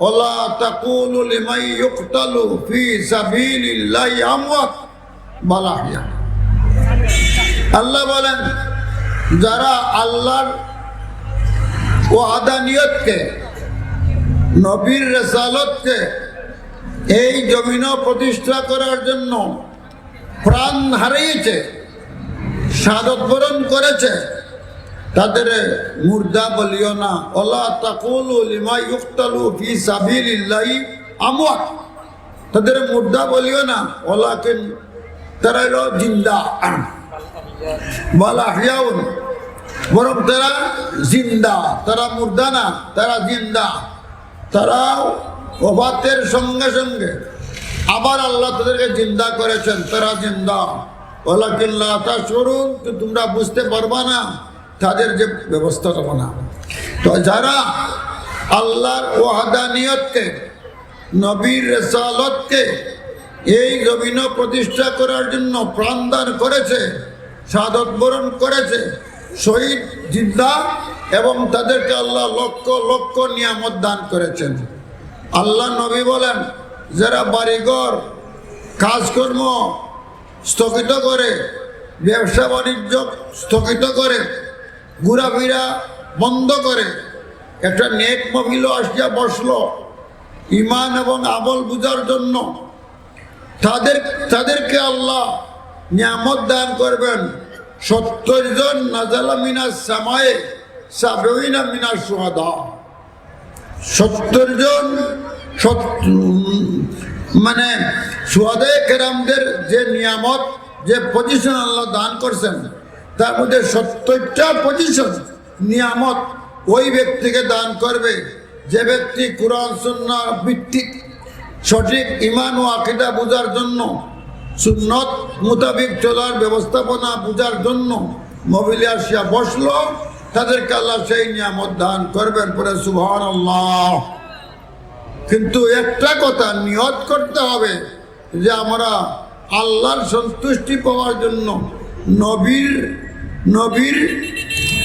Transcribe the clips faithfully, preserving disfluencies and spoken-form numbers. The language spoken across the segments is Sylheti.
ولا تقولوا لمن يقتل في سبيل الله أموات بل أحياء। আল্লাহ বলেন, যারা আল্লাহর ওয়াহদানিয়তকে, নবীর রেসালতকে এই জমিনও প্রতিষ্ঠা করার জন্য প্রাণ হারিয়েছে, শাহাদত বরণ করেছে, তাদের মুর্দা বলিও না। ولا تقولوا لمن يقتل في سبيل الله أموات। তাদের মুর্দা বলিও না, ولكن তারা হলো জিন্দা। بل أحياء, বরং তারা জিন্দা, তারা মুর্দা না, তারা জিন্দা। তারা ওফাতের সঙ্গে সঙ্গে আবার আল্লাহ তাদেরকে জিন্দা করেছেন, তারা জিন্দা। ولكن لا تشعرون, তো তোমরা বুঝতে পারবা না তাদের যে ব্যবস্থাপনা। তো যারা আল্লাহর ওয়াহদানিয়তকে, নবীর রেসালতকে এই জমিনও প্রতিষ্ঠা করার জন্য প্রাণদান করেছে, শাহাদত বরণ করেছে, শহীদ জিন্দা, এবং তাদেরকে আল্লাহ লক্ষ লক্ষ নিয়ামত দান করেছেন। আল্লাহ নবী বলেন, যারা বাড়িঘর, কাজকর্ম স্থগিত করে, ব্যবসা বাণিজ্য স্থগিত করে, ঘোরাফেরা বন্ধ করে, একটা নেক মহফিলো আসিয়া বসলো ইমান এবং আমল বুঝার জন্য, তাদের, তাদেরকে আল্লাহ নিয়ামত দান করবেন। সত্তর জন, নাজালা মিনাস সামায়ে সাবঈনা মিনাস শুহাদা। সত্তর জন সত-, উম, মানে, শুহাদায়ে কেরামদের যে নিয়ামত, যে পজিশন আল্লাহ দান করছেন, তার মধ্যে সত্তরটা পজিশন, নিয়ামত ওই ব্যক্তিকে দান করবে, যে ব্যক্তি কোরআন সুন্নাহ ভিত্তিক সঠিক ইমান ও আকিদা বুঝার জন্য, সুন্নত মোতাবেক চলার ব্যবস্থাপনা বুঝার জন্য মহফিলে আসিয়া বসলো, তাদেরকে আল্লাহ সেই নিয়ামত দান করবেন। পড়ে সুবহানাল্লাহ। কিন্তু একটা কথা নিয়ত করতে হবে যে আমরা আল্লাহর সন্তুষ্টি পাওয়ার জন্য, নবীর, নবীর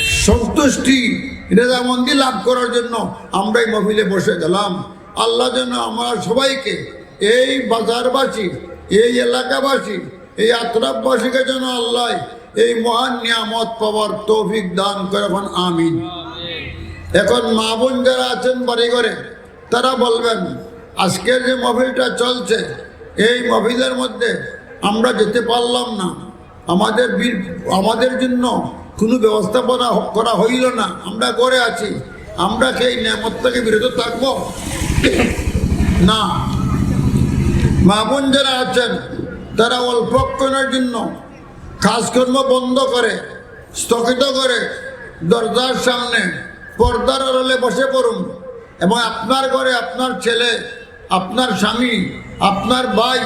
সন্তুষ্টি, রেজামন্দি লাভ করার জন্য আমরা এই মহফিলে বসে গেলাম। আল্লাহ যেন আমরা সবাইকে, এই বাজারবাসী, এই এলাকাবাসী, এই আতরাফবাসীকে যেন আল্লাহ এই মহান নিয়ামত পাওয়ার তৌফিক দান করে। এখন আমিন। এখন মা বোন যারা আছেন বাড়ি ঘরে, তারা বলবেন, আজকের যে মহফিলটা চলছে, এই মহফিলের মধ্যে আমরা যেতে পারলাম না, আমাদের বি-, আমাদের জন্য কোনো ব্যবস্থাপনা হ-, করা হইল না, আমরা ঘরে আছি, আমরা কি এই নিয়ামত থেকে বিরত থাকবো? না। মা বোন যারা আছেন, তারা অল্পক্ষণের জন্য কাজকর্ম বন্ধ করে, স্থগিত করে, দরজার সামনে পর্দার আড়ালে বসে পড়ুন, এবং আপনার ঘরে আপনার ছেলে, আপনার স্বামী, আপনার ভাই,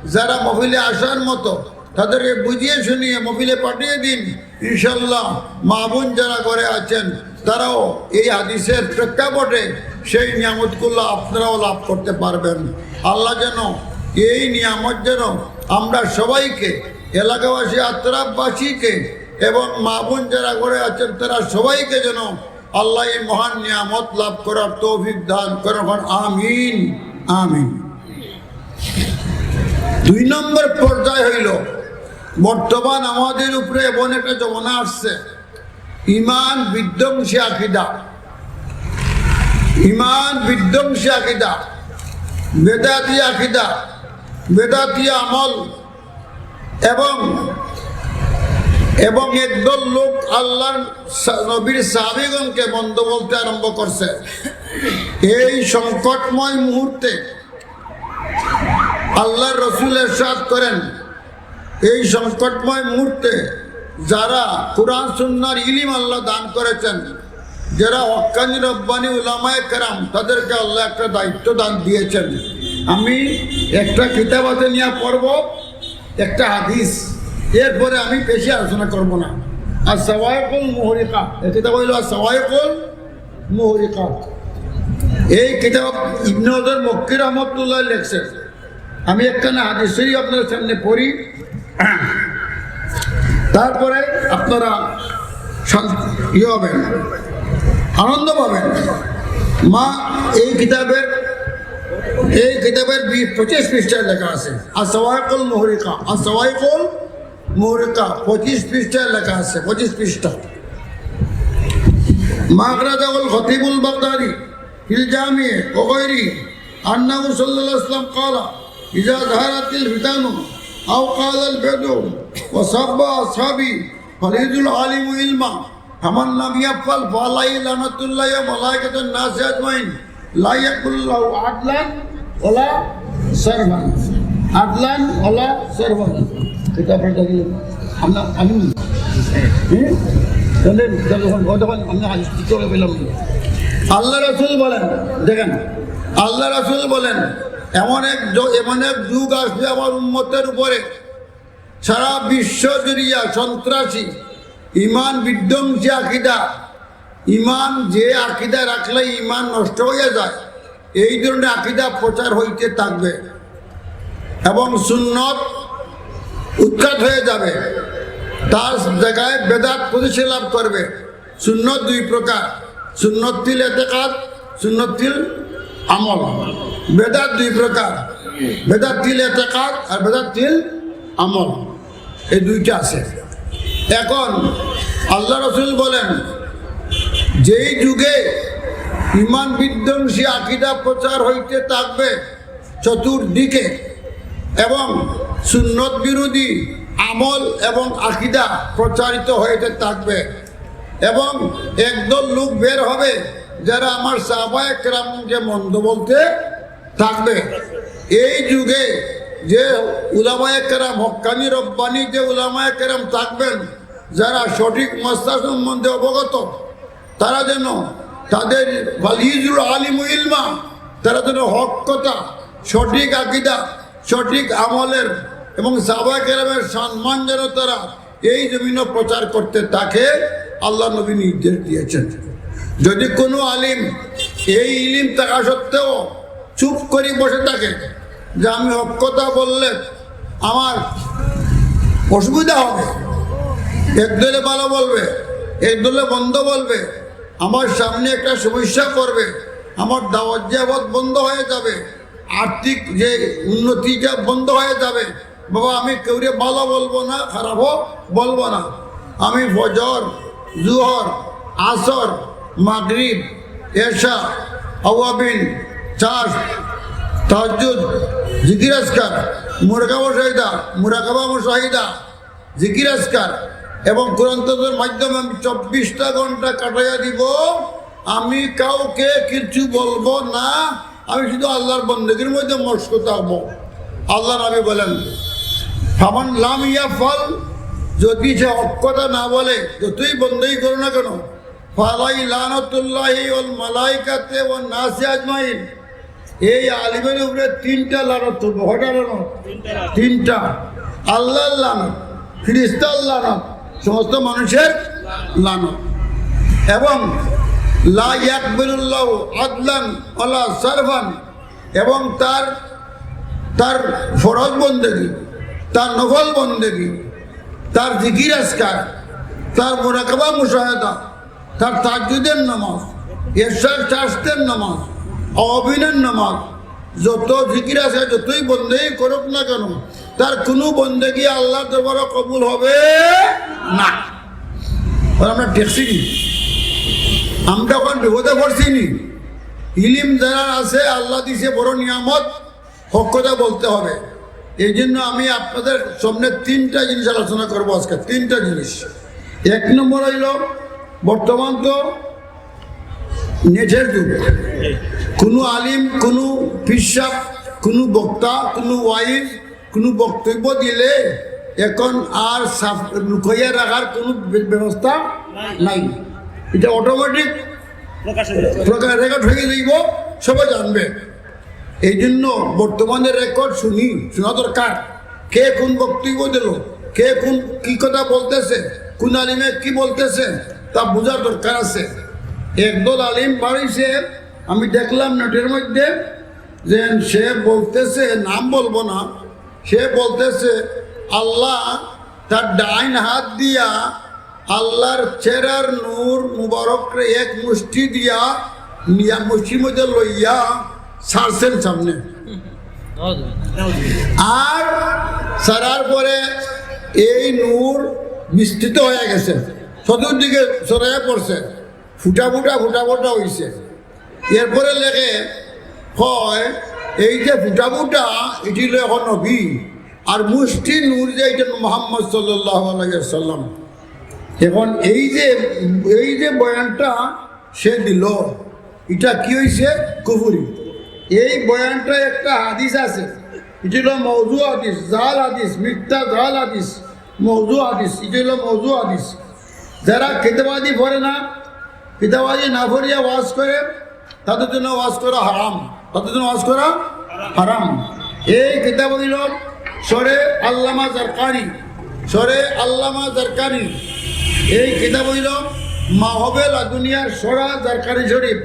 যারা মহফিলে আসার মতো, তাদেরকে বুঝিয়ে শুনিয়ে মহফিলে পাঠিয়ে দিন। ইনশাল্লাহ, মা বোন যারা ঘরে আছেন, তারাও এই হাদিসের প্রেক্ষাপটে সেই নিয়ামতগুলো আপনারাও লাভ করতে পারবেন। আল্লাহ যেন এই নিয়ামত যেন আমরা সবাইকে, এলাকাবাসী, আতরাফবাসীকে এবং মা বোন যারা ঘরে আছেন, তারা সবাইকে যেন আল্লাহ এই মহান নিয়ামত লাভ করার তৌফিক দান করেন। আমিন, আমিন। দুই নম্বর পর্যায় হইল, বর্তমান আমাদের উপরে এমন একটা জমানা আসছে, ইমান বিধ্বংসী আকিদা, ইমান বিধ্বংসী আকিদা, বেদাতি আকিদা, বেদাতি আমল, এবং, এবং একদল লোক আল্লাহর সা-, নবীর সাহাবীগণকে মন্দ বলতে আরম্ভ করছে। এই সংকটময় মুহূর্তে আল্লাহর রসুল ইরশাদ করেন, এই সংকটময় মুহূর্তে যারা কোরআন সুন্নাহর ইলিম আল্লাহ দান করেছেন, যারা হক্কানি রব্বানি উলামায়ে কেরাম, তাদেরকে আল্লাহ একটা দায়িত্ব দান দিয়েছেন। আমি একটা কিতাব হাতে নিয়ে পড়ব, একটা হাদিস, এরপরে আমি বেশি আলোচনা করব না। আস সাওয়াইকুল মুহরিকা, এই কিতাব হইল আস সাওয়াইকুল মুহরিকা। এই কিতাব ইবনে হজর মক্কি রহমতুল্লাহ লেখছেন। আমি একখানা হাদিস শরীফ আপনাদের সামনে পড়ি, তারপরে আপনারা শান্ত, ইয়ে হবেন, আনন্দ পাবেন। মা, এই কিতাবের এই কিতাবের বি-, পঁচিশ পৃষ্ঠায় লেখা আছে, আস-সাওয়াইকুল মুহরিকা, আস-সাওয়াইকুল মুহরিকা, পঁচিশ পৃষ্ঠায় লেখা আছে, পঁচিশ পৃষ্ঠা। মা আখরাজাহুল খতিবুল বাগদাদি ফিল জামি ওয়া গায়রিহি আন্নাহু সাল্লাল্লাহু আলাইহি ওয়াসাল্লাম ক্বালা, ইযা যাহারাতিল ফিতানু আও ক্বালাল বাদউ ওয়া সাব্বা আসহাবি ফালিয়াজিদুল আলিমু ইলমা, ফামান লাম ইয়াফআল ফালাইহি লানাতুল্লাহি ওয়া মালাইকাতুন নাসি আজমাইন, লা ইয়াকবালুল্লাহু আদলান ওয়ালা সারফান। আদলান ওয়ালা সারফান। এটা আপনার কাছে আমরা, আমি, হুম? তাহলে যখন, ও তখন আমরা হাদিস ঠিক করে পেলাম না। আল্লাহ রাসূল বলেন, দেখেন, আল্লাহ রাসূল বলেন, এমন এক য-, এমন এক যুগ আসবে আমার উম্মতের উপরে, সারা বিশ্ব জুড়িয়া সন্ত্রাসী, ইমান বিধ্বংসী আকিদা, ইমান যে আকিদা রাখলে ইমান নষ্ট হইয়া যায়, এই ধরনের আকিদা প্রচার হইতে থাকবে এবং সুন্নত উৎখাত হয়ে যাবে, তার জায়গায় বেদাত প্রতিষ্ঠা লাভ করবে। সুন্নত দুই প্রকার, সুন্নতিল এতেকাদ, সুন্নতিল আমল। বেদাত দুই প্রকার, বেদাতিল এতেকাদ আর বেদাতিল আমল, এই দুইটা আছে। এখন আল্লাহ রসুল বলেন, যেই যুগে ইমান বিধ্বংসী আকিদা প্রচার হইতে থাকবে চতুর্দিকে এবং সুন্নত বিরোধী আমল এবং আকিদা প্রচারিত হইতে থাকবে এবং একদল লোক বের হবে, যারা আমার সাহাবায়ে কেরামকে মন্দ বলতে থাকবে। এই যুগে যে উলামায়ে কেরাম, হক্কানি রব্বানি যে উলামায়ে কেরাম থাকবেন, যারা সঠিক মাসলা সম্বন্ধে অবগত, তারা যেন তাদের ফালিয়াজিদুল আলিমু ইলমা, তারা যেন হক কথা, সঠিক আকিদা, সঠিক আমলের এবং সাহাবায়ে কেরামের সম্মান যেন তারা এই জমিনে প্রচার করতে থাকে, আল্লাহ নবী নির্দেশ দিয়েছেন। যদি কোনো আলিম এই ইলিম থাকা সত্ত্বেও চুপ করে বসে থাকে যে আমি হক কথা বললে আমার অসুবিধা হবে, এক দলে ভালো বলবে, এক দলে মন্দ বলবে, আমার সামনে একটা সমস্যা করবে, আমার দাওয়াত জিয়াফত বন্ধ হয়ে যাবে, আর্থিক যে উন্নতিটা বন্ধ হয়ে যাবে। বাবা, আমি কেউরে ভালো বলবো না, খারাপও বলবো না। আমি ফজর, জুহর, আসর, মাগরিব, এশা, আওয়াবিন, চাষ, তাহাজ্জুদ, জিকির আজকার, মুরাকাবা মুশাহিদা, মুরাকাবা মুশাহিদা, জিকির আজকার এবং কোরআন তেলাওয়াতের মাধ্যমে আমি চব্বিশটা ঘন্টা কাটাইয়া দিব। আমি কাউকে কিছু বলবো না, আমি শুধু আল্লাহর বন্দেগীর মধ্যে মশগুল থাকবো। আল্লাহ নবী বলেন, ফামান লাম ইয়াফআল, যদি সে হক কথা না বলে, যতই বন্দেগী করো না কেন, ফালাইহি লানাতুল্লাহি ওয়াল মালাইকাতি ওয়ান নাসি আজমাইন, এই আলিমের উপরে তিনটা লানত চলবে। কয়টা লানত? তিনটা। আল্লাহর লানত, ফিরিস্তার লানত, সমস্ত মানুষের লানত। এবং লা ইয়াকবালুল্লাহু আদলান ওয়ালা সারফান, এবং তার, তার ফরজ বন্দেগী, তার নফল বন্দেগী, তার জিকির আজকার, তার মুরাকাবা মুশাহাদা, তার তাহাজ্জুদের নামাজ, এশার চাষের নামাজ, আওয়াবিনের নামাজ, যত জিকির আছে, যতই বন্দেগী করুক না কেন, তার কোনো বন্দেগী আল্লাহর দরবারে কবুল হবে না। আর আমরা দেখছি নি, আমরা এখন বিপদে পড়ছি নি। ইলিম যারা আছে, আল্লাহ দিছে বড় নিয়ামত, হক কথা বলতে হবে। এই জন্য আমি আপনাদের সামনে তিনটা জিনিস আলোচনা করবো আজকে, তিনটা জিনিস। এক নম্বর হইল, বর্তমান তো নেটের যুগ, কোনো আলিম, কোনো পিসাব, কোনো বক্তা, কোনো ওয়াইজ, কোনো বক্তব্য দিলে এখন আর সাফ-, লুকাইয়া রাখার কোনো ব্য-, ব্যবস্থা নাই। এটা অটোমেটিক প্রকাশ হয়ে যাবে। প্রকাশ, রেকর্ড হয়ে যাইব, সবাই জানবে। এই জন্য বর্তমানে রেকর্ড শুনি, শোনা দরকার। কে কোন বক্তব্য দিল, কে কোন কি কথা বলতেছে, কোন আলিমে কি বলতেছে, তা বোঝার দরকার আছে। একদল আলিম বাড়িছে, আমি দেখলাম নেটের মধ্যে, যে সে বলতেছে, নাম বলবো না, সে বলতেছে, আল্লাহ তার ডাইন হাত দিয়া আল্লাহর চেহারার নূর মুবারকরে এক মুষ্টি দিয়া নিয়া মুষ্টির মধ্যে লইয়া ছাড়ছেন সামনে। আর ছাড়ার পরে এই নূর বিস্তৃত হয়ে গেছে, চতুর্দিকে ছড়াইয়া পড়ছে, ফুটা ফুটা ফুটা ফুটা হইছে। এরপরে লেখে, কয়, এই যে ফুটা ফুটা, এটি হইল এখন নবী, আর মুষ্টি নূর যে, এটা মোহাম্মদ সাল্লাল্লাহু আলাইহি ওয়াসাল্লাম। এখন এই যে, এই যে বয়ানটা সে দিল, এটা কি হইছে? কুফুরি। এই বয়ানটা একটা হাদিস আছে, এটা হইল মৌজু হাদিস, জাল হাদিস, মিথ্যা জাল হাদিস, মৌজু হাদিস, এটা হইল মৌজু হাদিস। যারা কিতাবাদি পড়ে না, কিতাবাদি না পড়িয়া ওয়াজ করে, তাদের জন্য ওয়াজ করা হারাম, তাদের জন্য ওয়াজ করা হারাম। এই কিতাব হইল শরে আল্লামা জারকানি, শরে আল্লামা জারকানি। এই কিতাব হইল মাহবে লাদুনিয়ার শরা জারকানি শরীফ।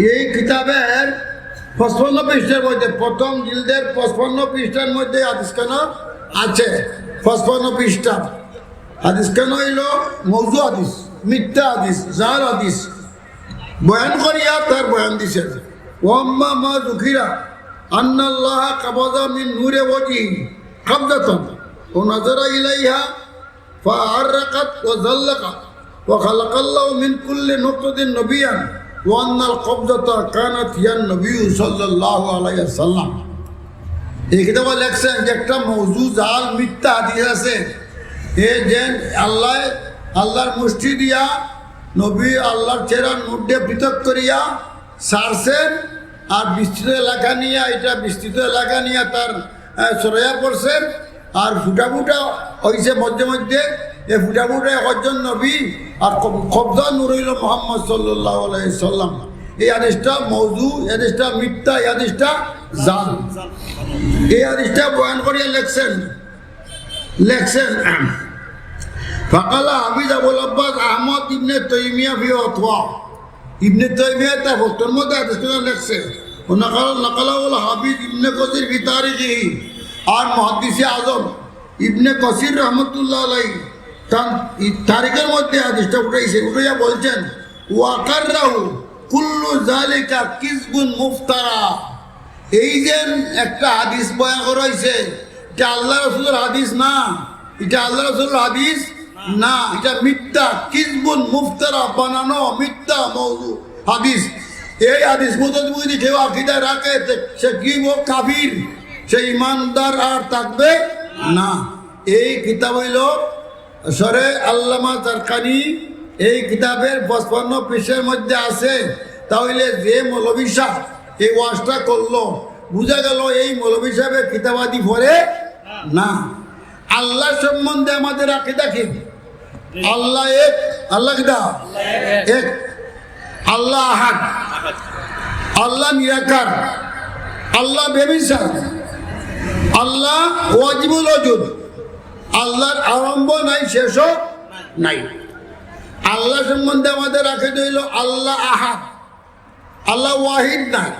এই কিতাবের পঁচপান্ন পৃষ্ঠার মধ্যে, প্রথম জিলদের পঁচপান্ন পৃষ্ঠার মধ্যে হাদিস খান আছে, পঁচপান্ন পৃষ্ঠা। হাদিস খান হইল মৌজু হাদিস, মিথ্যা হাদিস, জাল হাদিস। বয়ান করিয়া তার বয়ান দিছেন। ওয়াম্মা মা যুকিরা আন্নাল্লাহা কাবাজা মিন নূরে ওয়াজহি কাবজাতান ওয়া নাজারা ইলাইহা ফাআররাকাত ওয়া জাল্লাকাত ওয়া খালাকাল্লাহু মিন কুল্লি নুকতাতিন নাবিয়ান ওয়া আন্নাল কাবজাতা কানাত হিয়ান নবী সাল্লাল্লাহু আলাইহি ওয়াসাল্লাম। এই কিতাবে লেখছেন যে একটা মৌজু জাল মিথ্যা হাদিস আছে, এ যে আল্লাহ, আল্লাহর মুষ্টি দিয়া নবী আল্লাহর চেহারা নূর দিয়ে পৃথক করিয়া ছাড়ছেন, আর বিস্তৃত এলাকা নিয়ে, এটা বিস্তৃত এলাকা নিয়ে তার, আহ, ছড়াইয়া পড়ছেন, আর ফুটা ফুটা হইছে মধ্যে মধ্যে। এ ফুটা ফুটা একজন নবী, আর কব-, কবজা নূর হইল মোহাম্মদ সাল্লাল্লাহু আলাইহি সাল্লাম। এই হাদিসটা মৌজু, এই হাদিসটা মিথ্যা, এই হাদিসটা জাল। এই হাদিসটা বয়ান করিয়া লেখছেন, লেখছেন, ফাকালা হাফিজ আবুল আব্বাস আহমদ ইবনে তাইমিয়া ফি ফতওয়া। ইবনে তাইমিয়া তার ফতোয়ার মধ্যে হাদিস খান লেখছে। ও নাকাল, নাকালাহুল হাফিজ ইবনে কাসির ফি তারিখিহি। আর মুহাদ্দিসে আজম ইবনে কাসির রহমতুল্লাহ আলাইহি তান ই তারিখের মধ্যে হাদিসটা উঠাইছে, উঠাইয়া বলছেন, ওয়া কাররাহু কুল্লু যালিকা কিযবুন মুফতারা। এই যে একটা হাদিস বয়ান করা হইছে, এটা আল্লাহ রসুলের হাদিস না, এটা আল্লাহ রসুলের হাদিস না, এটা মিথ্যা, কিযবুন মুফতারা, বানানো মিথ্যা মৌজু হাদিস। এই হাদিস মতো যদি কেউ আকিদা রাখে, তে সে কি, ও কাফির, সে ইমানদার আর থাকবে না। এই কিতাব হইল শরে আল্লামা জারকানি, এই কিতাবের পঁচপান্ন পৃষ্ঠার মধ্যে আছে। তাহলে যে মৌলভী সাহেব এই ওয়াজটা করলো, বুঝা গেল এই মৌলভী সাহেবের কিতাবাদি পড়ে না। আল্লাহ সম্বন্ধে আমাদের আকিদা কি? আল্লাহ এক, আল্লাহ কিতা? এক। আল্লাহ আহাদ, আল্লাহ নিরাকার, আল্লাহ বেমিসাল, আল্লাহ ওয়াজিবুল ওজুদ, আল্লাহর আরম্ভ নাই, শেষও নাই। আল্লাহ সম্বন্ধে আমাদের আকিদা হইল আল্লাহ আহাদ, আল্লাহ ওয়াহিদ নাই।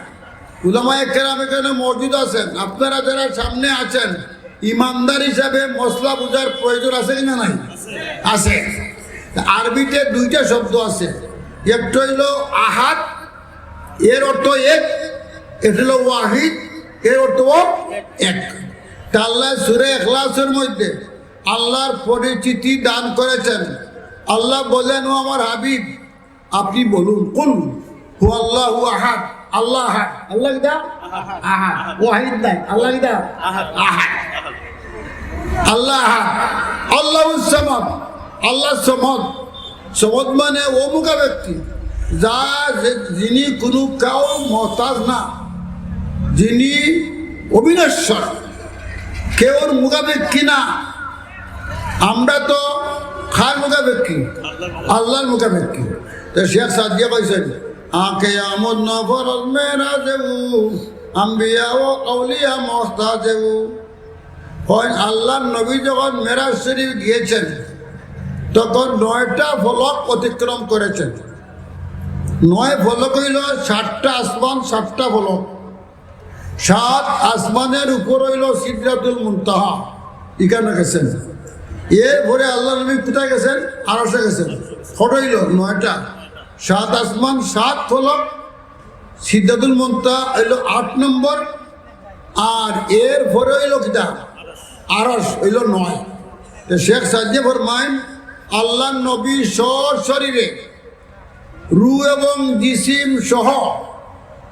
উলামায়ে কেরাম এখানে মওজুদ আছেন, আপনারা যারা সামনে আছেন, ইমানদার হিসাবে মসলা বুঝার প্রয়োজন আছে কি না নাই? আছে। আরবিতে দুইটা শব্দ আছে, একটা হইল আহাদ, এর অর্থ এক, এটা হইল ওয়াহিদ, এর অর্থ এক। তা আল্লাহ সূরা ইখলাসের মধ্যে আল্লাহর পরিচিতি দান করেছেন। আল্লাহ বলেন, "ও আমার হাবিব, আপনি বলুন, কুল হুয়াল্লাহু আহাদ।" আল্লাহ আহাদ। আল্লাহ কিতা? আহাদ। ওয়াহিদ নাই। আল্লাহ কিতা? আহাদ। আল্লাহ আহাদ। আল্লাহুস সামাদ। আল্লাহ সমদ। সমদ মানে অমুখা ব্যক্তি, যা, যে, যিনি কোনো কাউ মহতাজ না, যিনি অবিনশ্বর, কেউর মুখাপেক্ষী না। আমরা তো কার মুখাপেক্ষী? আল্লাহর মুখাপেক্ষী। তো শেখ সাদিয়ে কইছেন, আ কিয়ামত নফরজ মেরাজেউ, আম্বিয়া ও আউলিয়া মহতাজেউ। হয় আল্লাহর নবী যখন মেরাজ শরীফ গিয়েছেন, তখন নয়টা ফলক অতিক্রম করেছেন। নয় ফলক হইল সাতটা আসমান, সাতটা ফলক। সাত আসমানের উপর হইল সিদরাতুল মুনতাহা, এখানে গেছেন। এরপরে আল্লাহ নবী কোথায় গেছেন? আরশে গেছেন। কত হইল? নয়টা। সাত আসমান, সাত ফলক, সিদরাতুল মুনতাহা হইল আট নম্বর, আর এর পরে অইলো কিতা? আরশ অইলো নয়। তো শেখ সাদিয়ে ফরমাইন, আল্লাহর নবী সশরীরে, রূহ এবং জিসিম সহ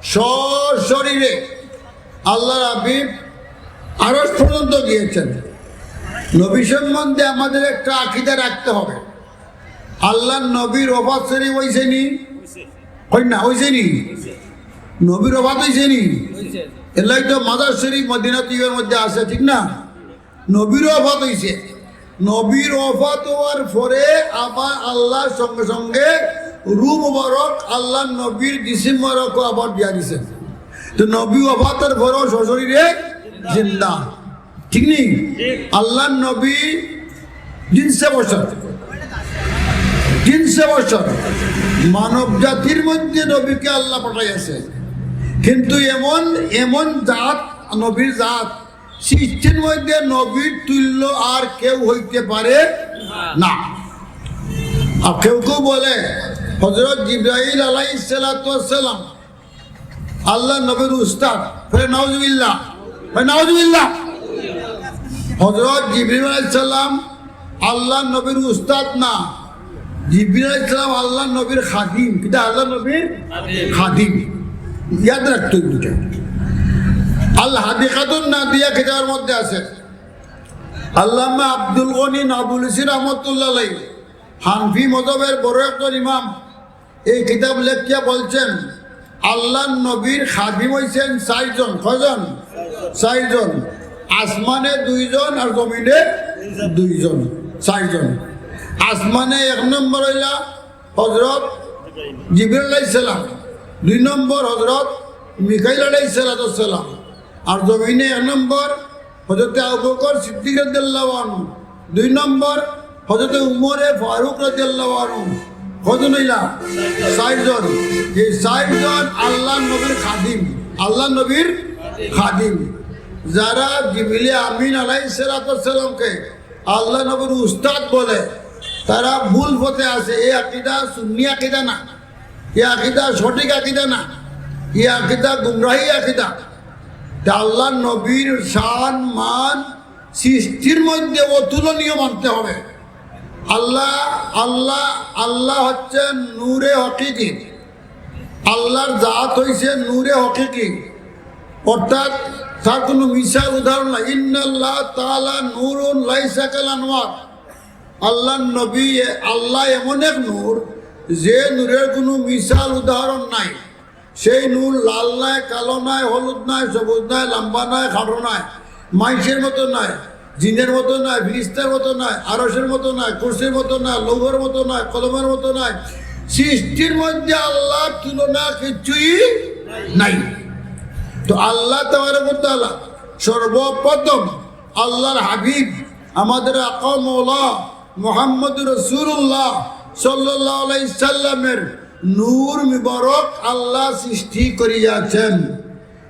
সশরীরে আল্লাহর হাবিব আরশ পর্যন্ত গিয়েছেন। নবী সম্বন্ধে আমাদের একটা আকিদা রাখতে হবে। আল্লাহর নবীর ওফাত শরীফ অইছে নি? অয় না, অইছে নি? নবীর ওফাত অইছে নি? এর লাগি তো মাজার শরীফ মদিনা তৈয়বার মধ্যে আছে, ঠিক না? নবীর ওফাত অইছে। নবীর ওফাত হওয়ার পরে আবার আল্লাহর সঙ্গে সঙ্গে রূহ মুবারক আল্লাহর নবীর জিসিম মুবারকও আবার দিয়া দিছেন। তো নবী ওফাতের পরেও সশরীরে জিন্দা, ঠিক নি? আল্লাহর নবী জিনসে বশর, জিনসে বশর, মানব জাতির মধ্যে নবীকে আল্লাহ পাঠাইয়াছে। কিন্তু এমন, এমন জাত, নবীর জাত, সৃষ্টির মধ্যে নবীর তুল্য আর কেউ হইতে পারে না। আর কেউ কেউ বলে, হযরত জিব্রাইল আলাইহিস সালাতু ওয়াস সালাম আল্লাহর নবীর উস্তাদ। বলে, "নাউজুবিল্লাহ, বলে, নাউজুবিল্লাহ।" হযরত জিবরিল আলাইহিস সালাম আল্লাহর নবীর উস্তাদ না, জিবরিল আলাইহিস সালাম আল্লাহর নবীর খাদিম। কিতা? আল্লাহর নবীর খাদিম। ইয়াদ রাখতে অইবো দুইটা। আল হাদিকাতুন নাদিয়া কিতাবের মধ্যে আছে, আল্লামা আব্দুল গনি নাবুলসি রহমতুল্লাহ আলাইহি, হানফি মজহবের বড় একজন ইমাম, এই কিতাব লেখিয়া বলছেন, আল্লাহর নবীর খাদিম হইছেন চারজন। কয়জন? চারজন। আসমানে দুইজন আর জমিনে দুইজন, চারজন। আসমানে এক নম্বর হইলা হযরত জিবরিল আলাইহিস সালাম, দুই নম্বর হযরত মিকাইল আলাইহিস সালাতু ওয়াস সালাম, আর জমিনে এক নম্বর হযরতে আবু বকর সিদ্দিক রাদিয়াল্লাহু আনহু, দুই নম্বর হযরতে উমরে ফারুক রাদিয়াল্লাহু আনহু। কয়জন হইলা? চারজন। এই চারজন আল্লাহর নবীর খাদিম, আল্লাহর নবীর খাদিম। যারা জিবরিল আমিন আলাইহিস সালাতু ওয়াস সালামকে আল্লাহর নবীর উস্তাদ বলে, তারা ভুল পথে আছে। এই আকিদা সুন্নি আকিদা না, এই আকিদা সঠিক আকিদা না, এই আকিদা গুমরাহি আকিদা। তা আল্লাহর নবীর শান মান সৃষ্টির মধ্যে অতুলনীয় মানতে হবে। আল্লাহ, আল্লাহ, আল্লাহ হচ্ছেন নূরে হকিকি। আল্লাহর জাত হইছে নূরে হকিকি, অর্থাৎ তার কোনো মিসাল উদাহরণ নাই। ইন্নাল্লাহ তাআলা নূরুন লাইসা কাল আনওয়ার। আল্লাহর নবী, আল্লাহ এমন এক নূর, যে নূরের কোনো মিসাল উদাহরণ নাই। সেই নূর লাল নাই, কালো নাই, হলুদ নাই, সবুজ নাই, লম্বা নাই, খাটো নাই, মাইনষের মতো নাই, জিনের মতো নাই, ফিরিস্তার মতো নাই, আরশের মতো নাই, কুরসির মতো নাই, লৌহর মতো নাই, কলমের মতো নাই। সৃষ্টির মধ্যে আল্লাহর তুলনা কিছুই নাই। তো আল্লাহ তাবারাক ওয়া তাআলা সর্বপ্রথম আল্লাহর হাবিব, আমাদের আকা মাওলা মুহাম্মদুর রাসূলুল্লাহ সাল্লাল্লাহু আলাইহি সাল্লামের নূর মুবারক আল্লাহ সৃষ্টি করিয়াছেন।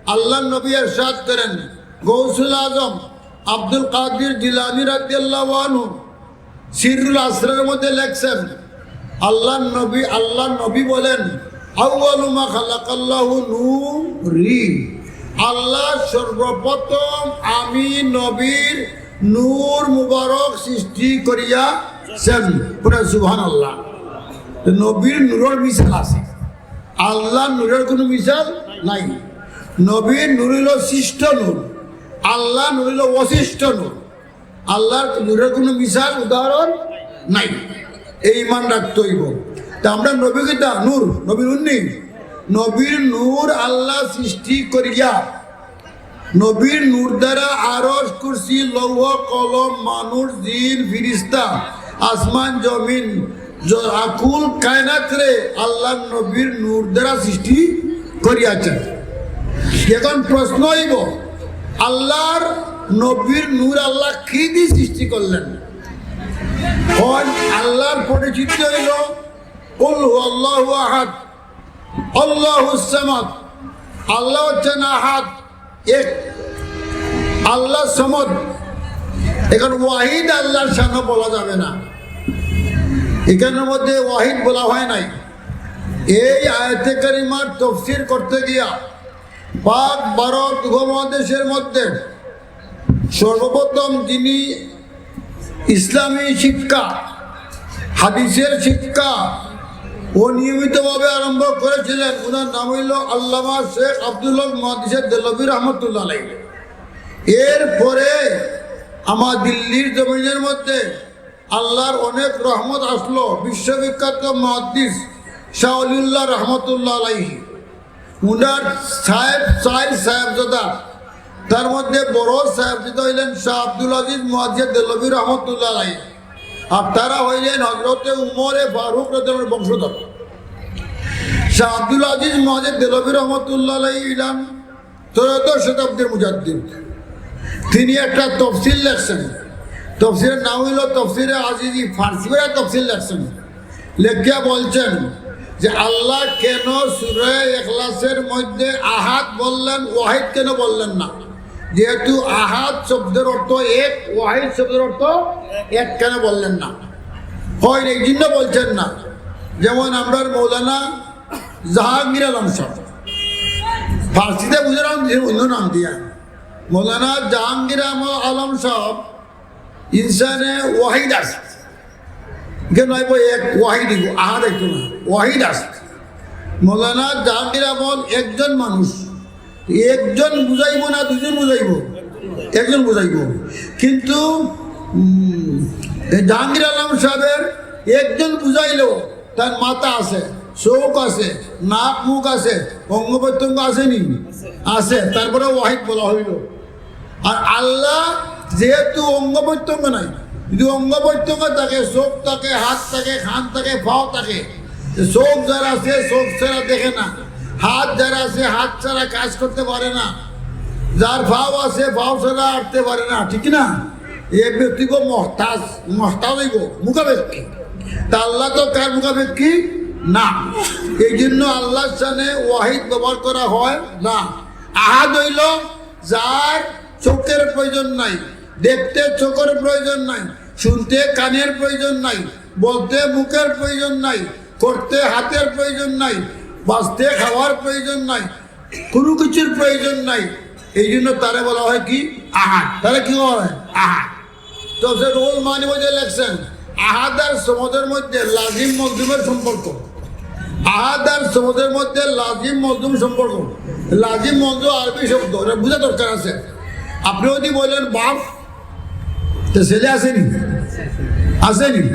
আল্লাহর নবী ইরশাদ করেন, গৌসুল আজম আব্দুল কাদির জিলানী রাদিয়াল্লাহু আনহু সিররুল আসরারের মধ্যে লেখছেন, আল্লাহর নবী, আল্লাহর নবী বলেন, "আউয়ালু মা খালাকাল্লাহু নূরি।" আল্লাহ সর্বপ্রথম আমি নবীর নূর মুবারক সৃষ্টি করিয়াছেন। পুরা সুবহানাল্লাহ। তো নবীর নূরের মিসাল আছে, আল্লাহর নূরের কোনো মিসাল নাই। নবীর নূর হইল সৃষ্ট নূর, আল্লাহর নূর হইল অসৃষ্ট নূর। আল্লাহর নূরের কোনো মিসাল, উদাহরণ নাই। এই ইমান রাখতে অইবো। তা আমরা নবী কিতা? নূর। নবী নূর নি? নবীর নূর আল্লাহ সৃষ্টি করিয়া, নবীর নূর দ্বারা আরশ, কুরসি, লৌহ, কলম, মানুষ, জিন, ফিরিস্তা, আসমান, জমিন, জ-, আকুল কায়নাতরে আল্লাহর নবীর নূর দ্বারা সৃষ্টি করিয়াছেন। এখন প্রশ্ন অইবো, আল্লাহর নবীর নূর আল্লাহ কি দি সৃষ্টি করলেন? কারণ আল্লাহর পরিচিতি হইল কুল হুয়াল্লাহু আহাদ, আল্লাহুস সামাদ। আল্লাহ হচ্ছেন আহাদ, এক। আল্লাহ সমদ। এখন ওয়াহিদ আল্লাহর শানও বলা যাবে না, এখানের মধ্যে ওয়াহিদ বলা হয় নাই। এই আয়াতে কারিমার তফসির করতে গিয়া পাক ভারত উপমহাদেশের মধ্যে সর্বপ্রথম যিনি ইসলামী শিক্ষা, হাদিসের শিক্ষা ও নিয়মিতভাবে আরম্ভ করেছিলেন, ওনার নাম হইল আল্লামা শেখ আব্দুল হক মুহাদ্দিসে দেহলভী রহমতুল্লাহ আলাইহি। এরপরে আমার দিল্লির জমিনের মধ্যে আল্লাহর অনেক রহমত আসলো বিশ্ববিখ্যাত মুহাদ্দিস শাহ অলিউল্লাহ রহমতুল্লাহ আলাইহি। উনার সাহেব, চার সাহেবজাদা, তার মধ্যে বড় সাহেবজাদা হইলেন শাহ আব্দুল আজিজ মুহাদ্দিস দেহলভী রহমতুল্লাহ আলাইহি, আর তারা হইলেন হজরতে উমরে ফারুক রাদিয়াল্লাহু আনহুর বংশধর। শাহ আব্দুল আজিজ মুহাদ্দিস দেহলভী রহমতুল্লাহ আলাইহি হইলেন ত্রয়োদশ শতাব্দীর মুজাদ্দিদ। তিনি একটা তফসির লেখছেন, তফসিরের নাম হইল তফসিরে আজিজি, ফার্সি করে তফসির লেখছেন। লেখিয়া বলছেন যে আল্লাহ কেন সূরা ইখলাসের মধ্যে আহাদ বললেন, ওয়াহিদ কেন বললেন না? যেহেতু আহাদ শব্দের অর্থ এক, ওয়াহিদ শব্দের অর্থ এক, কেন বললেন না? হয় এই জন্য বলছেন না। যেমন আমরার মৌলানা জাহাঙ্গীর আলম সাহেব, ফার্সিতে বুঝলাম যে অন্য নাম দিয়া, মৌলানা জাহাঙ্গীর আম-, আলম সাহেব ইনসানে ওয়াহিদ আছে। কেন নয় বই এক ওয়াহিদ দিব, আহাদ একটু না, ওয়াহিদ আছে। মৌলানা জাহাঙ্গীর আলম একজন মানুষ, একজন বুঝাইব না দুজন বুঝাইব? একজন বুঝাইব। কিন্তু উম, এই জাহাঙ্গীর আলম সাহেবের একজন বুঝাইলেও তার মাথা আছে, চোখ আছে, নাক মুখ আছে, অঙ্গ প্রত্যঙ্গ আছে নি? আছে, তারপরে ওয়াহিদ বলা হইল। আর আল্লাহ যেহেতু অঙ্গ প্রত্যঙ্গ নাই, যদি অঙ্গ প্রত্যঙ্গ থাকে, চোখ থাকে, হাত থাকে, কান থাকে, পাও থাকে, তো চোখ যার আছে, চোখ ছাড়া দেখে না, হাত যার আছে, হাত ছাড়া কাজ করতে পারে না, যার পাও আছে, পাও ছাড়া আটতে পারে না, ঠিক না? এ ব্যক্তিগো মহতাজ, মহতাজ হইব, মুখাপেক্ষী। তা আল্লাহ তো কার মুখাপেক্ষী না। এই জন্য আল্লাহর শানে ওয়াহিদ ব্যবহার করা হয় না। আহাদ হইল যার চোখের প্রয়োজন নাই, দেখতে চোখের প্রয়োজন নাই, শুনতে কানের প্রয়োজন নাই, বলতে মুখের প্রয়োজন নাই, করতে হাতের প্রয়োজন নাই, বাঁচতে খাওয়ার প্রয়োজন নাই, কোনো কিছুর প্রয়োজন নাই। এই জন্য তারে বলা হয় কি? আহাদ। তারে কি বলা হয়? আহাদ। তো সে রুহুল মানি মধ্যে লেখছেন, আহাদ আর সমদের মধ্যে লাজিম মজলুমের সম্পর্ক। আহাদ আর সমদের মধ্যে লাজিম মজলুম সম্পর্ক। লাজিম মজলুম আরবি শব্দ, এটা বোঝা দরকার আছে। আপনি যদি বলেন বাপ, তো ছেলে আছেনি? আছেনি?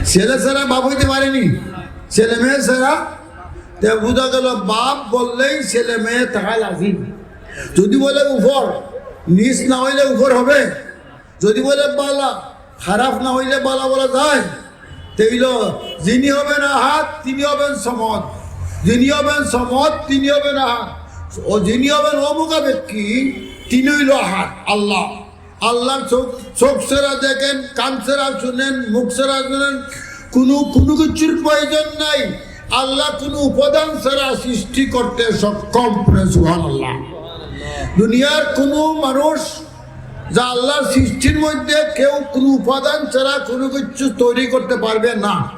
ছেলে ছাড়া বাপ হইতে পারেনি, ছেলে মেয়ে ছাড়া। তো বোঝা গেল বাপ বললেই ছেলে মেয়ে থাকা লাজিম। যদি বলে উপর, নিচ না হইলে উপর হবে? যদি বলে বালা, খারাপ না হইলে বালা বলা যায়? তে হইল, যিনি হবেন আহাদ, তিনি হবেন সমদ। যিনি হবেন সমদ, তিনি হবেন আহাদ। ও যিনি হবেন অমুখাপেক্ষী, তিনি হইল আহাদ, আল্লাহ। আল্লাহর চোখ, চোখ ছাড়া দেখেন, কান ছাড়া শুনেন, মুখ ছাড়া শুনেন, কোনো, কোনো কিছুর প্রয়োজন নাই। আল্লাহ কোনো উপাদান ছাড়া সৃষ্টি করতে সক্ষম। সুবহানাল্লাহ। দুনিয়ার কোনো মানুষ যা আল্লাহর সৃষ্টির মধ্যে কেউ কোনো উপাদান ছাড়া কোনো কিছু তৈরি করতে পারবে না।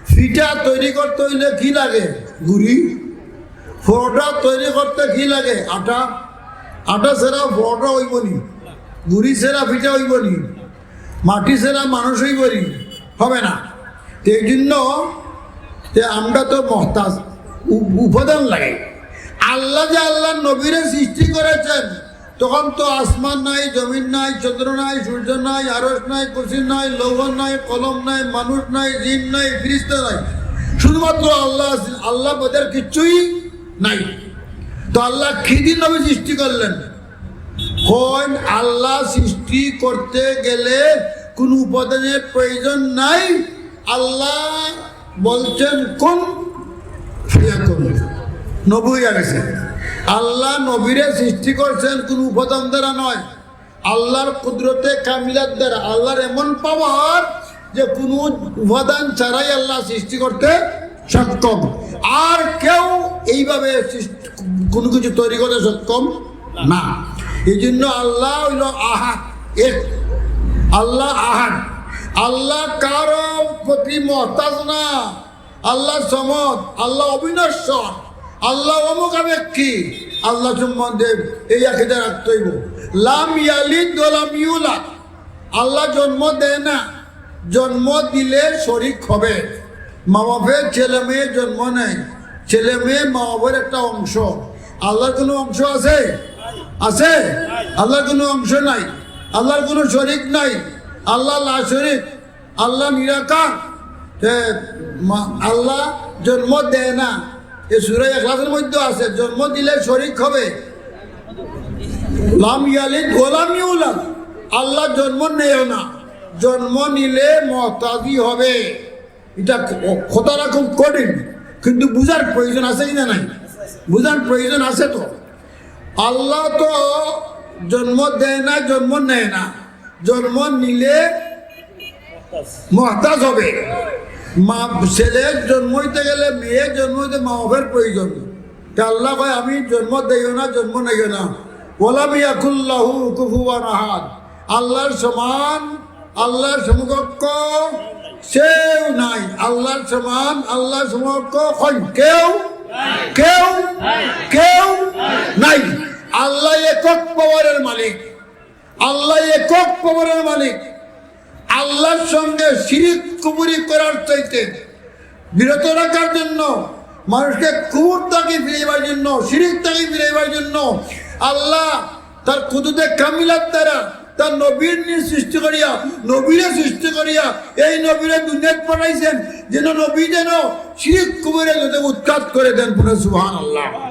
ফিটা তৈরি করতে হইলে কি লাগে? গুড়ি। পরোটা তৈরি করতে কি লাগে? আটা। আটা ছাড়া পরোটা হইব নি? গুড়ি ছাড়া ফিটা হইব নি? মাটি ছাড়া মানুষ হইব নি? হবে না। তো এই জন্য যে আমরা তো মহতাজ, উ-, উপাদান লাগে। আল্লাহ যে আল্লাহর নবীরে সৃষ্টি করেছেন, তখন তো আসমান নাই, জমিন নাই, চন্দ্র নাই, সূর্য নাই, আরশ নাই, কুরসি নাই, লৌহ নাই, কলম নাই, মানুষ নাই, জিন নাই, ফিরিস্তা নাই, শুধুমাত্র আল্লাহ আছেন। আল্লাহ বাদে আর কিচ্ছুই নাই। তো আল্লাহ কি দিয়ে নবী সৃষ্টি করলেন? কোন আল্লাহ সৃষ্টি করতে গেলে কোন উপাদানের প্রয়োজন নাই। আল্লাহ বলছেন, "কুন ফায়াকুন।" নবী হইয়া গেছে। আল্লাহ নবীরে সৃষ্টি করছেন কোন উপাদান দ্বারা নয়, আল্লাহর কুদরতে কামিলার দ্বারা। আল্লাহর এমন পাওয়ার যে কোনো উপাদান ছাড়াই আল্লাহ সৃষ্টি করতে সক্ষম। আর কেউ এইভাবে সৃষ্টি, কোনো কিছু তৈরি করতে সক্ষম না। এই জন্য আল্লাহ হইল আহাদ, এক। আল্লাহ আহাদ। আল্লাহ কারো প্রতি মহতাজ না। আল্লাহ সমদ, আল্লাহ অবিনশ্বর, আল্লাহ অমুখাপেক্ষী। আল্লাহ সম্বন্ধে এই আকীদা রাখতে হইব। লাম ইয়ালিদ ওয়া লাম ইউলাদ, আল্লাহ জন্ম দেয় না, জন্ম দিলে শরিক হবে। মা বাপের ছেলে মেয়ে জন্ম নেয়, ছেলে মেয়ে মা বাপের একটা অংশ। আল্লাহর কোনো অংশ আছে? আছে? আল্লাহর কোনো অংশ নাই, আল্লাহর কোনো শরিক নাই। আল্লাহ লা শরিক, আল্লাহ নিরাকার। তে মা-, আল্লাহ জন্ম দেয় না, এ সূরা ইখলাসের মধ্যে আছে, জন্ম দিলে শরিক হবে। লাম ইয়ালিদ ওয়া লাম ইউলাদ, আল্লাহ জন্ম নেয় না, জন্ম নিলে মহতাজি হবে। এটা ক-, কথাটা খুব কঠিন, কিন্তু বুঝার প্রয়োজন আছে কি না নাই? বুঝার প্রয়োজন আছে তো। আল্লাহ তো জন্ম দেয় না, জন্ম নেয় না, জন্ম নিলে মহতাজ হবে। মা, ছেলে জন্ম হইতে গেলে, মেয়ে জন্ম হইতে মা বাপের প্রয়োজন। তা আল্লাহ কয়, "আমি জন্ম দেইও না, জন্ম নেইও না।" ওয়ালাম ইয়াকুল্লাহু কুফুয়ান আহাদ। আল্লাহর সমান, আল্লাহর সমকক্ষ কেউ নাই। আল্লাহর সমান, আল্লাহর সমকক্ষ কই? কেউ, কেউ, কেউ নাই। আল্লাহ একক পাওয়ারের মালিক, আল্লাহ একক পাওয়ারের মালিক। আল্লাহর সঙ্গে শিরিক কুফুরি করার চাইতে বিরত রাখার জন্য, মানুষকে কুফুর থাকি ফিরাইবার জন্য, শিরিক থাকি ফিরাইবার জন্য আল্লাহ তার কুদরতে কামিলার দ্বারা তার নবীর নিয়ে সৃষ্টি করিয়া, নবীরে সৃষ্টি করিয়া, এই নবীরে দুনিয়াত পাঠাইছেন, যেন নবী যেন শিরিক কুফুরে যাতে উৎখাত করে দেন। পড়ে সুবহানাল্লাহ।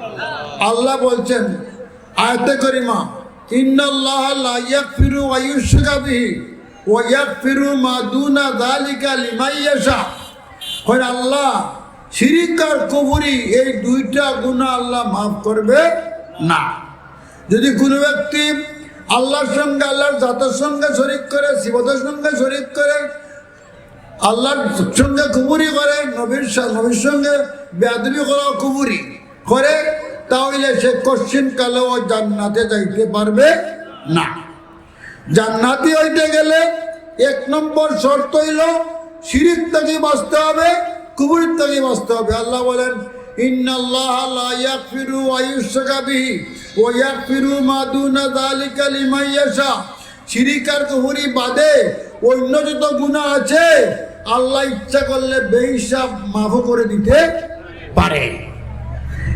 আল্লাহ বলছেন আয়াতে করিমা, "ইন্নাল্লাহা লা ইয়াগফিরু আন ইউশরাকা বিহি ওয়া ইয়াগফিরু মা দুনা যালিকা লিমান ইয়াশা।" কয় আল্লাহ, শিরিক আর কুফুরি এই দুইটা গুনাহ আল্লাহ মাফ করবে না। যদি কোনো ব্যক্তি আল্লাহর সঙ্গে, আল্লাহর জাতের সঙ্গে শরিক করে, সিফতের সঙ্গে শরিক করে, আল্লাহর সঙ্গে কুফুরি করে, নবীর সা-, নবীর সঙ্গে বেয়াদবি করা কুফুরি করে, তাহলে সে কশ্চিন কালেও জান্নাতে যাইতে পারবে না। জান্নাতি হইতে গেলে এক নম্বর শর্ত হইল শিরিক থাকি বাঁচতে হবে, কুফুরি থাকি বাঁচতে হবে। আল্লাহ বলেন, "ইন্নাল্লাহা লা ইয়াগফিরু আন ইউশরাকা বিহি ওয়া ইয়াগফিরু মা দুনা যালিকা লিমান ইয়াশা।" শিরিক আর কুফুরি বাদে অন্য যত গুনাহ আছে, আল্লাহ ইচ্ছা করলে বেহিসাব মাফও করে দিতে পারে।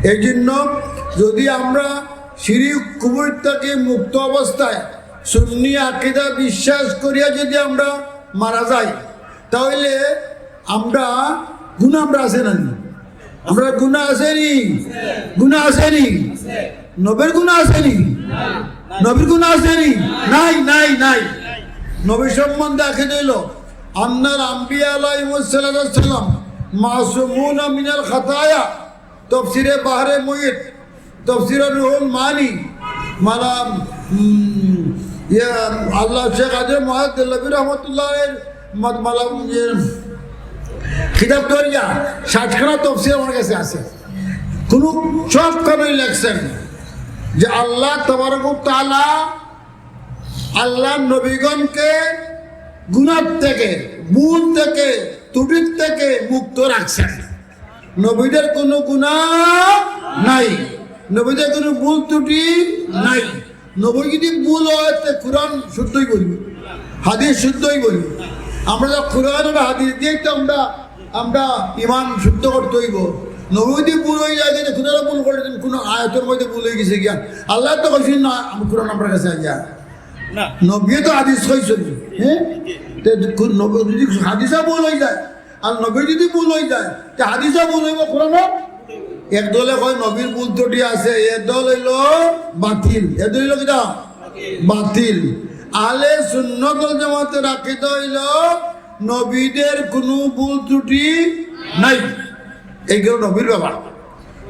এই জন্য যদি আমরা শিরিক কুফুরি থাকি মুক্ত অবস্থায় সুন্নি আকীদা বিশ্বাস করিয়া যদি আমরা মারা যাই, তাহলে আমরা গুনাহ আমরা আছে না নি? আমরা গুনাহ আছে নি? গুনাহ আছে নি? নবীর গুনাহ আছে নি? নবীর গুনাহ আছে নি? নাই, নাই, নাই। নবী সম্বন্ধে আকীদা হইল, "আন্নাল আম্বিয়া আলাইহিমুস সালাতু ওয়াস সালাম মাসুমুনা মিনাল খাতায়া।" তফসিরে বাহরে মুহিত, তফসিরে রুহুল মানি, মালা, উম, ইয়া, আল্লাহ শেখ আজম মহাদ দেহলভী রহমতুল্লাহ এর মত-, মালা, ইয়ে, কিতাব দরিয়া, ষাটখানা তফসির আমার কাছে আছে। কোনো সবখানেই লেখছেন যে আল্লাহ তাবারক ওয়া তাআলা আল্লাহর নবীগণকে গুনাহ থেকে, ভুল থেকে, ত্রুটির থেকে মুক্ত রাখছেন। নবীদের কোনো গুনাহ নাই, নবীদের কোনো ভুল ত্রুটি নাই। নবী যদি ভুল হয়, তে কোরআন শুদ্ধই বলবে, হাদিস শুদ্ধই বলবে। আমরা তো কোরআন আর হাদিস দিয়েই তো আমরা, আমরা ইমান শুদ্ধ করতে হইব। নবী যদি ভুল হয়ে যায়, যে কোথাও ভুল করে দিন, কোনো আয়াতের মধ্যে ভুল হয়ে গেছে গিয়া, আল্লাহ তো কইছেন না, আমি কোরআন আপনার কাছে আইয়া না। নবী তো হাদিস কইছেন, হ্যাঁ? তে কো-, নবী যদি হাদিসা ভুল হয়ে যায়, আর নবী যদি ভুল হয়ে যায়, তে হাদিসা ভুল হইব, কোরআনও। এক দলে কয় নবীর ভুল ত্রুটি আছে, এ দল হইল বাতিল, এ দল হইল কিতা? বাতিল। আহলে সুন্নাত ওয়াল জামাতের আকীদা হইল নবীদের কোনো ভুল ত্রুটি নাই, এইগুলো নবীর ব্যাপার।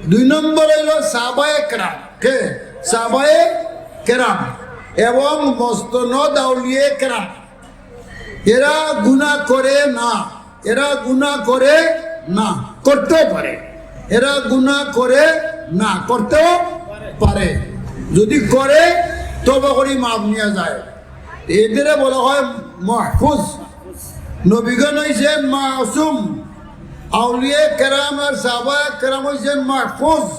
দুই নম্বর হইল সাহাবায়ে কেরাম। কে? সাহাবায়ে কেরাম এবং মস্তনদ আউলিয়ে কেরাম। এরা গুনাহ করে না, এরা গুনাহ করে না, করতেও পারে। এরা গুনাহ করে না, করতেও পারে। যদি করে, তওবা করি মাফ নিয়া যায়। এদেরে বলা হয় মাহফুজ। নবীগণ হইছেন মাসুম, আউলিয়া কেরাম আর সাহাবা কেরাম হইছেন মাহফুজ।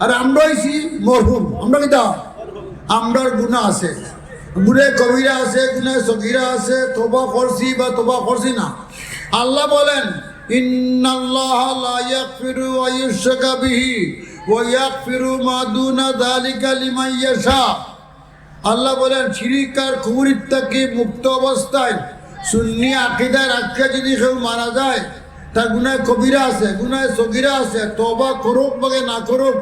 আর আমরা অইছি মরহুম। আমরা কিতা? আমরার গুনাহ আছে, গুনাহ কবিরা আছে, গুনাহ সগীরা আছে, তওবা করছি বা তওবা করছি না। আল্লাহ বলেন, "ইন্নাল্লাহা লা ইয়াগফিরু আন ইউশরাকা বিহি ওয়া ইয়াগফিরু মা দুনা যালিকা লিমান ইয়াশা।" আল্লাহ বলেন, শিরিক আর কুফরির থাকি মুক্ত অবস্থায় সুন্নি আকিদা রাখিয়া যদি কেউ মারা যায়, তার গুনাহ কবিরা আছে, গুনাহ সগীরা আছে, তওবা করুক বা না করুক,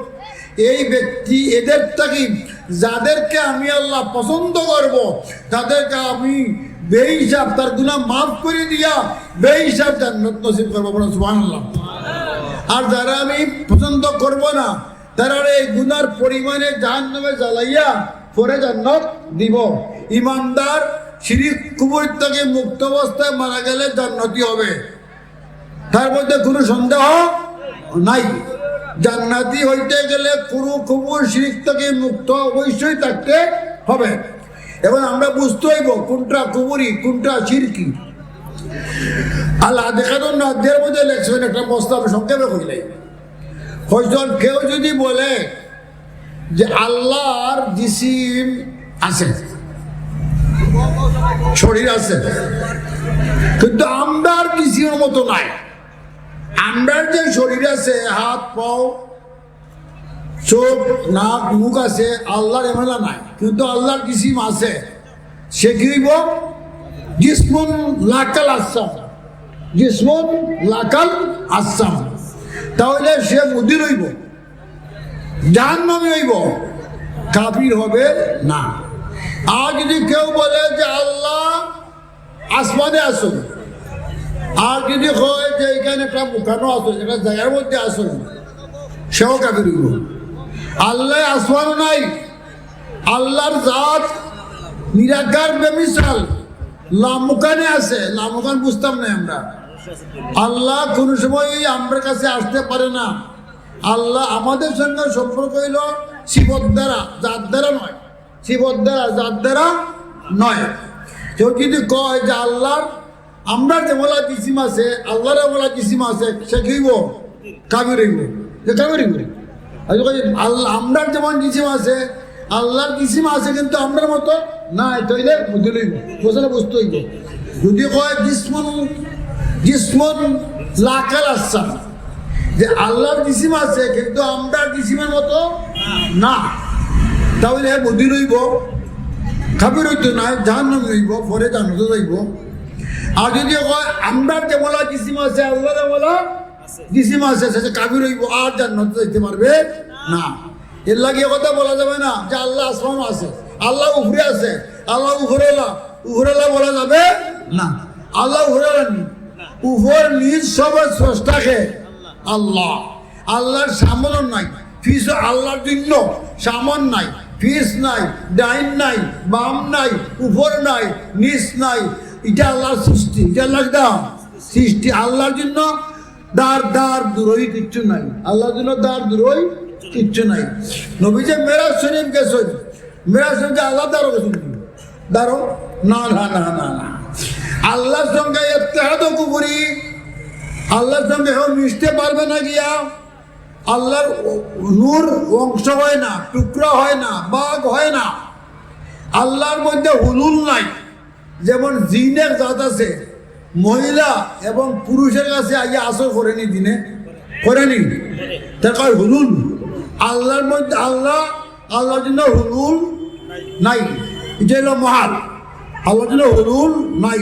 এই ব্যক্তি, এদের থাকি যাদেরকে আমি আল্লাহ পছন্দ করব, তাদেরকে আমি বেহিসাব তার গুনাহ মাফ করে দিয়া বেহিসাব জান্নাত নসিব করব। বলুন সুবহানাল্লাহ। আর যারা আমি পছন্দ করব না, তারারে এই গুনার পরিমাণে জাহান্নামে জ্বালাইয়া পরে জান্নাত দিব। ইমানদার শিরিক কুফর থেকে মুক্ত অবস্থায় মারা গেলে জান্নাতি হবে, তার মধ্যে কোনো সন্দেহ নাই। জান্নাতি হইতে গেলে কোনো কুফর শিরিক থেকে মুক্ত অবশ্যই থাকতে হবে। এখন আমরা বুঝতে হইব কোনটা কুফরি, কোনটা শিরকি। আল আতিকাদুন নাদিয়ার মধ্যে লেখছেন একটা মসলা, আমি সংক্ষেপে কইলাই। কইছেন, কেউ যদি বলে যে আল্লাহর জিসিম আছে, শরীর আছে, কিন্তু আমরার জিসিমের মতো নাই। আমরার যে শরীর আছে, হাত, পাও, চোখ, নাক, মুখ আছে, আল্লাহর এমলা নাই, কিন্তু আল্লাহর জিসিম আছে, সে কি হইব? জিসমুন লাকাল আসাম, জিসমুন লাকাল আসাম। তাহলে সে মুদির হইব, জাহান্নামী হইব, কাফির হবে না। আর যদি কেউ বলে যে আল্লাহ আসমানে আছইন, আর যদি কয় যে এখানে একটা মুখানো আছে, একটা জায়গার মধ্যে আছে, সেও কাফির হইব। আল্লাহ আসমানও নাই, আল্লাহর জাত নিরাকার বেমিসাল, লামুকানে আছে। লামুকান বুঝতাম না আমরা। আল্লাহ কোনো সময় আমরার কাছে আসতে পারে না। আল্লাহ আমাদের সঙ্গে সম্পর্ক হইল সিফত দ্বারা, জাত দ্বারা নয়। সিফত দ্বারা, জাত দ্বারা নয়। কেউ যদি কয় যে আল্লাহর, আমরার যেমলা জিসিম আছে, আল্লাহর এমলা জিসিম আছে, সে কি হইব? কাফির হইব। যে কাফির হইব। আর যদি কয় আল্লাহ, আমরার যেমন জিসিম আছে, আল্লাহর জিসিম আছে কিন্তু আমরার মতো না, এটা হইলে মুদির হইব। বুঝলে বুঝতে হইব। যদি কয় জিসমুন, জিসমুন লাকাল আসাম, যে আল্লাহর জিসিম আছে কিন্তু আমরার জিসিমের মতো না, তাহলে হে মুদির হইব, কাফির হইতো না, জাহান্নামী হইব, পরে জান্নাতে যাইব। আর যদি কয় আমরার যেমলা জিসিম আছে, আল্লাহর যেমলা জিসিম আছে, সে কাফির হইব, আর জান্নাতে যাইতে পারবে না। এর লাগি এ কথা বলা যাবে না যে আল্লাহ আসমানও আছে, আল্লাহ উপরে আছে, আল্লাহ উপরেওয়ালা, উপরেওয়ালা বলা যাবে না। আল্লাহ উপরেওয়ালা নি, উপর নিচ সবার স্রষ্টা কে আল্লাহ। আল্লাহর সামনও নাই, পিছও আল্লাহর জন্য সামন নাই, পিছ নাই, ডাইন নাই, বাম নাই, উপর নাই, নিচ নাই। এটা আল্লাহর সৃষ্টি, এটা আল্লাহর দাম সৃষ্টি। আল্লাহর জন্য দার দার দূরই কিচ্ছু নাই, আল্লাহর জন্য দার দূরই কিচ্ছু নাই। নবী যে মেরাজ শরীফ গেছেন, মেরাজ শরীফ যে আল্লাহ দারও গেছেন, দারও না, না, না, না, না। আল্লাহর সঙ্গে ইত্তেহাদ কুফরি, আল্লাহর সঙ্গে কেউ মিশতে পারবে না গিয়া। আল্লাহর নূর অংশ হয় না, টুকরা হয় না, ভাগ হয় না। আল্লাহর মধ্যে হুলুল নাই। যেমন জিন এক জাত আছে, মহিলা এবং পুরুষের কাছে আইয়া আসর করেনি দিনে, করেনি? তার কয় হুলুল। আল্লাহর মধ্যে আল্লাহ, আল্লাহর জন্য হুলুল নাই। এটা হলো মহাল। আল্লাহর জন্য হুলুল নাই।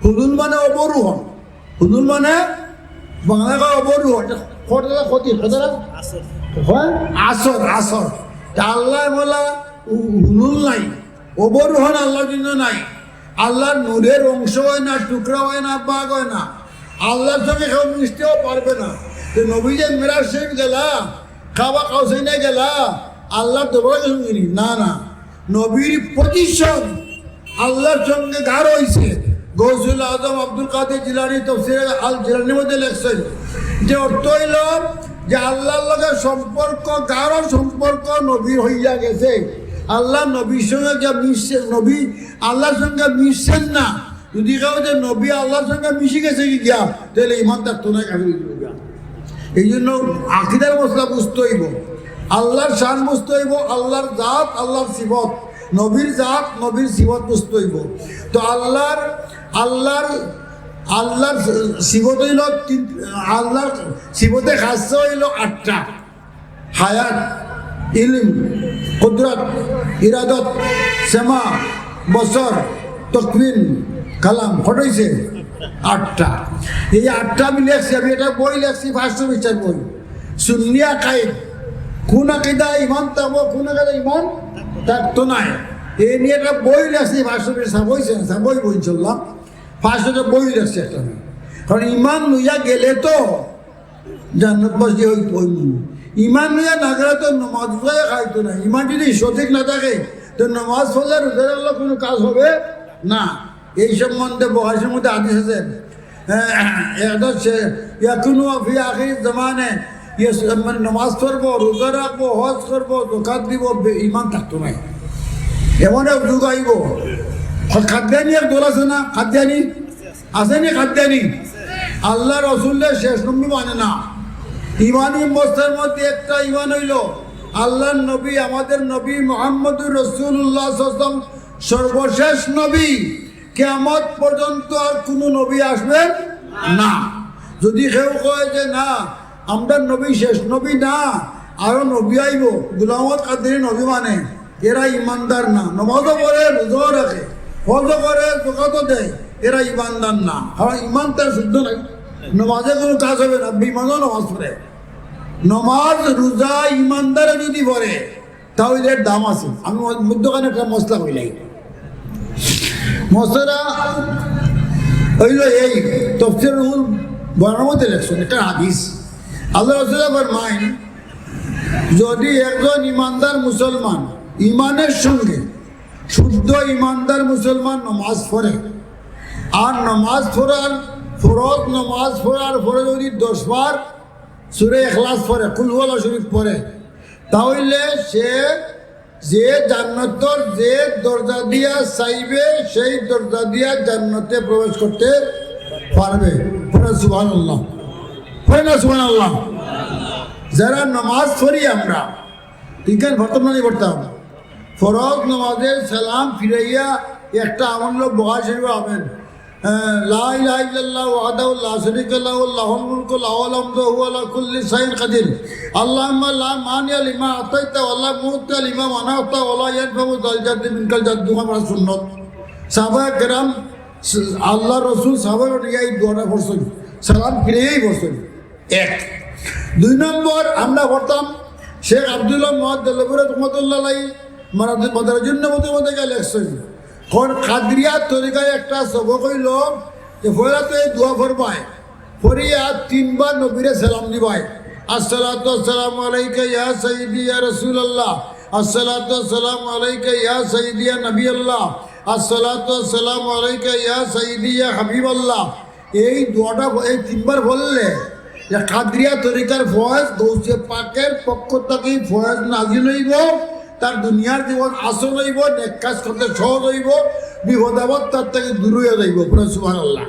হুলুল মানে অবরোহণ। হুলুল মানে বাংলা কয় অবরোহণ। কতটা ক্ষতি, কতটা? হয়? আসর, আসর। তা আল্লাহ বলা হু-, হুলুল নাই, অবরোহণ আল্লাহর জন্য নাই। আল্লাহর নূরের অংশ হয় না, টুকরা হয় না, ভাগ হয় না। আল্লাহর সঙ্গে কেউ মিশতেও পারবে না। তো নবী যে মেরাজ শরীফ গেলা, কাবা কাউসাইনে গেলা, আল্লাহর দরবারে গেছেন যিনি? না, না। নবীর পজিশন আল্লাহর সঙ্গে গাঢ় হইছে। গৌসুল আজম আব্দুল কাদের জিলানী তফসিরে আল জিলানীর মধ্যে লেখছেন যে অর্থ হইল যে আল্লাহর লগে সম্পর্ক, গাঢ় সম্পর্ক নবীর হইয়া গেছে। আল্লাহ নবীর সঙ্গে গিয়া মিশছে, নবী আল্লাহর সঙ্গে মিশছেন না। যদি কেউ যে নবী আল্লাহর সঙ্গে মিশি গেছে কি গিয়া, তাহলে ইমান থাকতো না, কাফির হয়ে যাবে গিয়া। এই জন্য আকিদার মসলা বুঝতে হইব। আল্লাহর শান বুঝতে অইবো, আল্লাহর জাত, আল্লাহর সিফত, নবীর জাত, নবীর সিফত বুঝতে অইবো। তো আল্লাহর, আল্লাহর, আল্লাহর সিফত অইলো তিন, আল্লাহর সিফতে খাসা অইলো আটটা। হায়াত, ইলম, কুদরত, ইরাদত, সেমা, বসর, তকবিন, কালাম, কয়টা অইছে? আটটা। এই আটটা আমি লেখছি, আমি একটা বই লেখছি, পাঁচশো পৃষ্ঠার বই। সুন্নি আকাইদ, কোন আকিদা ইমান থাকবো, কোন আকিদা ইমান থাকতো নায়। এই নিয়ে একটা বই লেখছি, পাঁচশো পৃষ্ঠা, ছাপা অইছে না? ছাপা অইবো ইনশাল্লাহ। পাঁচশোটা বই লেখছি একটা আমি। কারণ ইমান লইয়া গেলে তো জান্নাতবাসী অইতো অইবো। ইমান লইয়া না গেলে তো নমাজ রোজায় খাইতো না। ইমান যদি সঠিক না থাকে, তো নমাজ পড়লে রোজা রাখলে কোনো কাজ হবে না। এই সম্বন্ধে বুখারীর মধ্যে হাদিস আছে, হ্যাঁ, একদম সে ইয়াকুনু ফি আখির জামানে, ইয়ে, মানে, নমাজ পড়বো, রোজা রাখবো, হজ করবো, যাকাত দিবো, বে-, ইমান থাকতো নায়। এমন এক যুগ আইবো। কাদিয়ানি এক দল আছে না, কাদিয়ানি? আছে নি কাদিয়ানি? আল্লাহ রসুলরে শেষ নবী মানে না। ইমানি মসলার মধ্যে একটা ইমান অইলো, আল্লাহর নবী, আমাদের নবী মুহাম্মদুর রাসূলুল্লাহ সাল্লাল্লাহু আলাইহি ওয়াসাল্লাম সর্বশেষ নবী, কিয়ামত পর্যন্ত আর কোনো নবী আসবেন না। যদি কেউ কয় যে না, আমরার নবী শেষ নবী না, আরো নবী আইবো, গোলাম আহমদ কাদিয়ানি নবী মানে, এরা ইমানদার না। নমাজও পড়ে, রোজাও রাখে, হজও করে, যাকাতও দেয়, এরা ইমানদার না। কারণ ইমান তার শুদ্ধ নাই, নমাজে কোনো কাজ হবে না, বেইমানও নমাজ পড়ে। নমাজ, রোজা ইমানদারে যদি পড়ে, তাইলে এর দাম আছে। আমি ম-, মধ্যখানে একটা মসলা কইলাই। মসলা অইলো এই, তফসির রুহুল বয়ানর মধ্যে লেখছেন একটা হাদিস। আল্লাহ রাসূল ফরমাইন, যদি একজন ইমানদার মুসলমান ইমানের সঙ্গে শুদ্ধ ইমানদার মুসলমান নমাজ পড়ে, আর নমাজ পড়ার, ফরজ নমাজ পড়ার পরে যদি দশ বার সূরা ইখলাস পড়ে, কুল হুয়াল্লাহ শরীফ পড়ে, তাহলে সে যে জান্নাতর যে দরজা দিয়া চাইবে, সেই দরজা দিয়া জান্নাতে প্রবেশ করতে পারবে। পড়ে সুবহানাল্লাহ, পড়ে না সুবহানাল্লাহ? যারা নমাজ পড়ি আমরা, ইখান পড়তাম না, নি পড়তাম? ফরজ নমাজের সালাম ফিরাইয়া একটা আমল অইলো বুখারী শরীফ আমেন। আহ, লা ইলাহা ইল্লাল্লাহু ওয়াহদাহু লা শারীকা লাহু, লাহুল মুলকু ওয়া লাহুল হামদু ওয়া হুয়া আলা কুল্লি শাইইন কাদির। আল্লাহুম্মা লা মানিআ লিমা আতাইতা ওয়া লা মুতিআ লিমা মানাতা ওয়া লা ইয়ানফাউ যাল জাদ্দি মিনকাল জাদ্দু। আমরা সুন্নত। সাহাবায়ে কেরাম, স-, আল্লাহর রাসূল সাহাবায়ে কেরাম এই দোয়াটা পড়ছেন, সালাম ফিরাইয়াই পড়ছেন। এক। দুই নম্বর, আমরা পড়তাম, শেখ আব্দুল্লাহ মুহাদ্দিস দেহলভী রহমতুল্লাহ আলাইহি মাদারিজুন নুবুওয়াতের মধ্যে গিয়া লেখছেন, কোন কাদরিয়া তরিকায় একটা সবক অইলো যে পয়লা তো এই দোয়া পড়বায়, পড়িয়া তিনবার নবীরে সালাম দিবায়, আসসালাতু আসসালামু আলাইকা ইয়া সাইয়্যিদি ইয়া রাসূলুল্লাহ, আসসালাতু আসসালামু আলাইকা ইয়া সাইয়্যিদি ইয়া নবী আল্লাহ, আসসালাতু আসসালামু আলাইকা ইয়া সাইয়্যিদি ইয়া হাবিবাল্লাহ। এই দোয়াটা প-, এই তিনবার পড়লে যে কাদরিয়া তরিকার ফয়েজ, গৌসে পাকের পক্ষ থাকি ফয়েজ নাজিল অইবো, তার দুনিয়ার জীবন আসান অইবো, নেক কাজ করতে সহজ অইবো, বিপদ আপদ তার থাকি দূর অইয়া যাইবো। পড়ে সুবহানাল্লাহ।